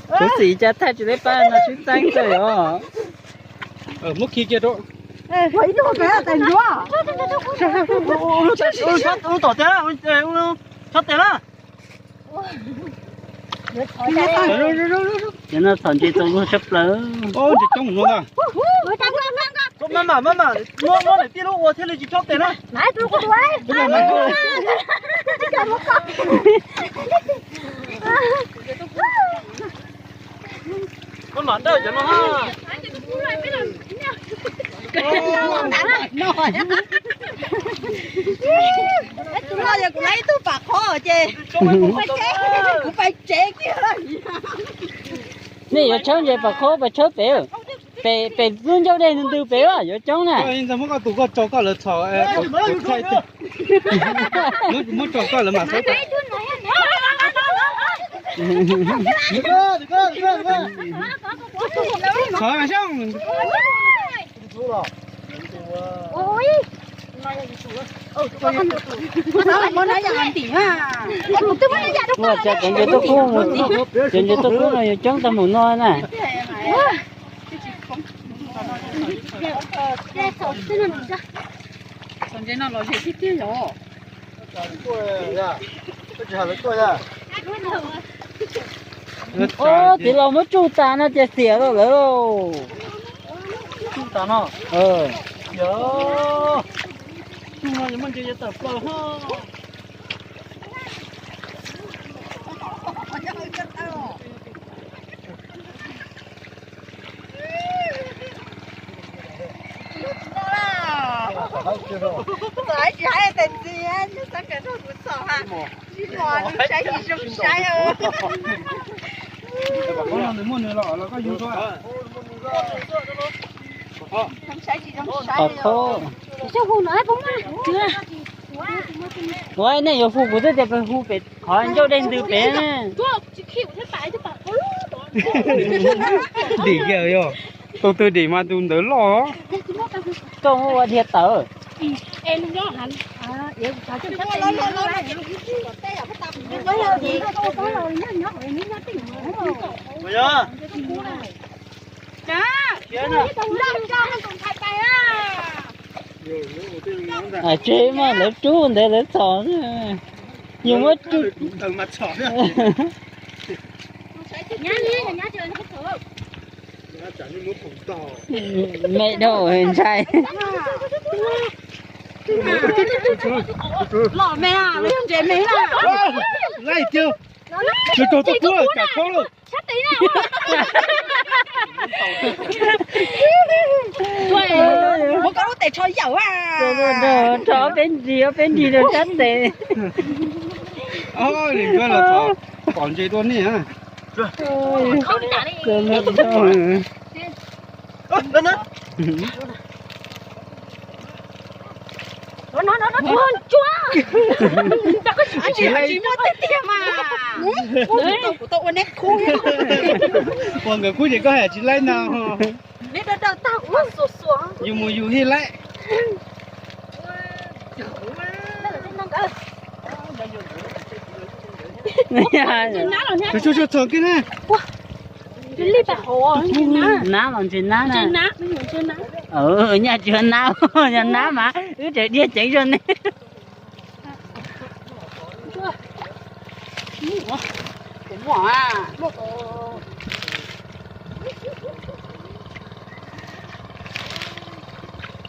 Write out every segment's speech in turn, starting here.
Kuv xim cas thaij tsis tau pab no sib txeeb xwb os. Muab khi kiag rau. Ua ib tug pem tas ncuav. Lub tom tiag, txhob tes na. Cov no txhom ntses txaus luag tshaj plaws. Ntses coob no. Maj mam, maj mam, muab niam tij lub ua thiaj li tsis tsob tes na. Maj mam dawj cov no. Tus no yog kuv laib ib tug pam qhob ces kuv pais tsev kiag. Nej yuav tshawb ntses pam qhob pais tshawb pem, pem lub ncauj dej ntws ntws pem yuav coob na. Muab koj tus koj tso koj lawv txhom, muab tso koj lawv mam xav. Txhom xyoob. Ua cas cov ntses tuaj kub, cov ntses tuaj kub no yuav coob tag mus no na. Txiv laus muab tsuj tas no ces xiam rau lawv lauj. Tsuj tas no. Tsuj no muaj ntses yuav tawm plaws ho. Txom tsis hais tes ntxiv, xav kawm rau kuv txom ha. Tsis mos, saib tsis zoo saib. Nws muaj nws los los koj yug rau. Saib tsis zoo saib. Ua nej yuav hu kuv twb tias peb hu pem qhov ncauj dej ntws pem. Dim kiag yog. Tus twg dim mas tus ntawd loj. Koj muab ua dhia tawm. Tsev mas lawv rub ntawd lawv txhom, yus muab rub. Me dhau ntshai. Los me, ntses me na. Laij tiag, tsuag tsuag tuaj kub tsam khaub lauj. Muab koj lub tes tsho yaum a. Rho peb nrig, peb nrig rau sab tes. Pom ntses dua nej. Tsis muaj tiag tiag mas. Kuv tau ua neb khub. Ua nkawd khub ces koj hais tsis laib no. Neb dawb dawb tag kuv mas xuas xuas. Yus mus yus hij laib. Txhom kiag na. Nab los ntses nab na. Nyaj tsis yog nab, yog nab mas wb tseem dhia ceev zog ne.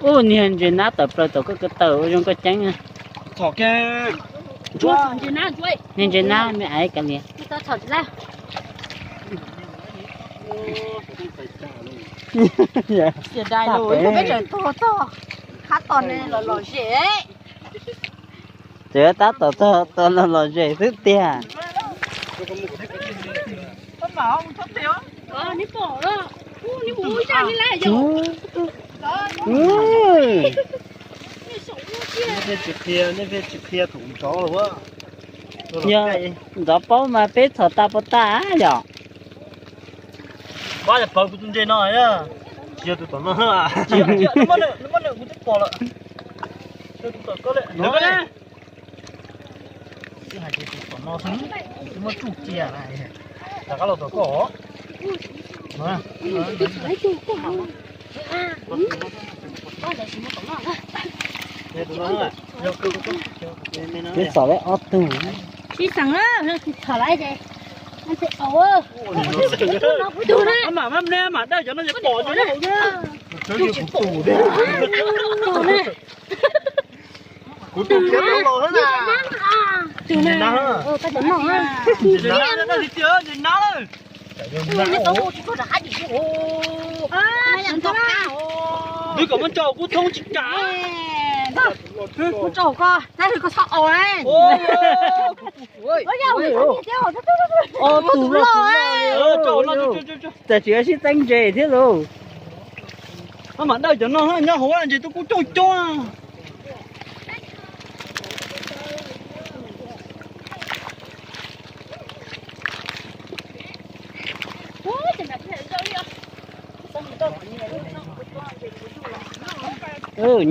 Ub, niag ntses nab tawm plaws tom koj ko taw ua zoo koj ceeb. Niag ntses nab me aiv kav liam. Txawm tab tom txog tos los lom zem xwb tiag. Nej pheej tsis qhia, nej pheej tsis qhia thaum ntxov. Yog ntxov paub mas peb txhom tas puas tas yom. Pab yog pawg kuv tus ntses no, tsis yog tus tom no. Muab nws kuv twb pom lawm. Tus tom koj li. Twb hais tias tus tom no xwb, twb muab tsuj cia na. Rov qab los tom koj. Twb txom lawm ob tug. Sib xeem, txom lawm ces, tug na. Mam, mam ne, mam dawj cov no ces pom cov no hauv na. Kuv tus khiav tau los na. Tus na, koj cov no. Tus na, tus na. Twb kom muab tso kuv thoob tsis kam. Kuv tso koj, tab sis koj txhob aus. Ob tug loj, tam sim sib txeeb ntses thiab lauj. Mam dawj cov no nyob hauv ntses twb kub coob coob.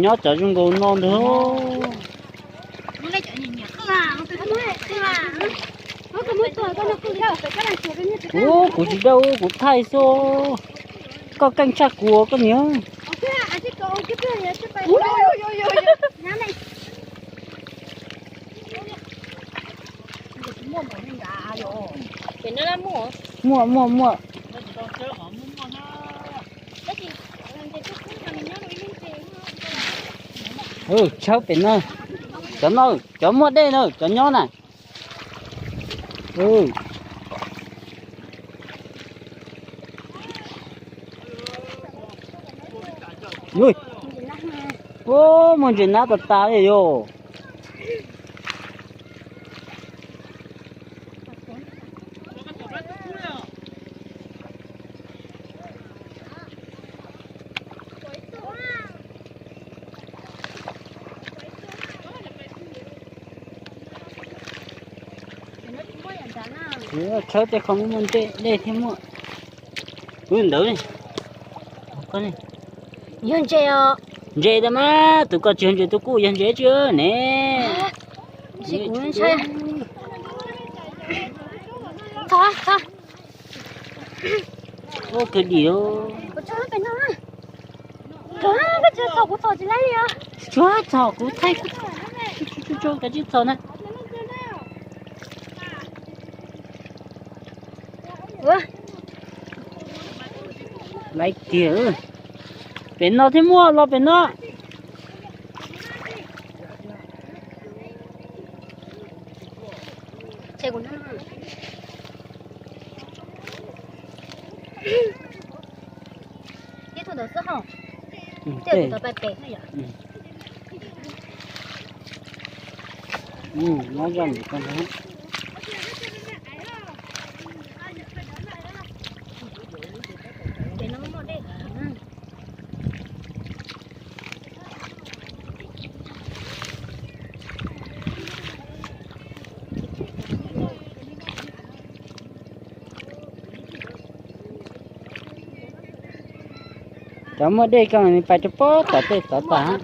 Nyob cov zoo nkaus no ntag. Ub, kuv tsis dawj, kuv thaij xwb. Koj keej tshaj kuv koj niam. Muaj, muaj, muaj. Tshawb pem no. Cov no, cov muaj dej na, cov nyob na. Ub, muaj ntses nab tas tas li yog. Tshawb tej qho muaj dej thiab muaj. Ub, ntawd. Yog ntses os. Ntses tas mas, tus ko tsis yog ntses, tus kuj yog ntses tsis ne. Ua kawg dim. Tsuag txog kuv thaij, tsuag txog kuv thaij, tsuag tsuag tsuag tsuag txog na. Laiv tiag. Pem no thiab muaj, los pem no. Ib tug ntawd xwb hos. Tej tus tau pais pem na yom. Nyob zoj ntawm ko ntag. Ces no muaj dej. Cov muaj dej ko nws pais rau pob tom tej tod tas.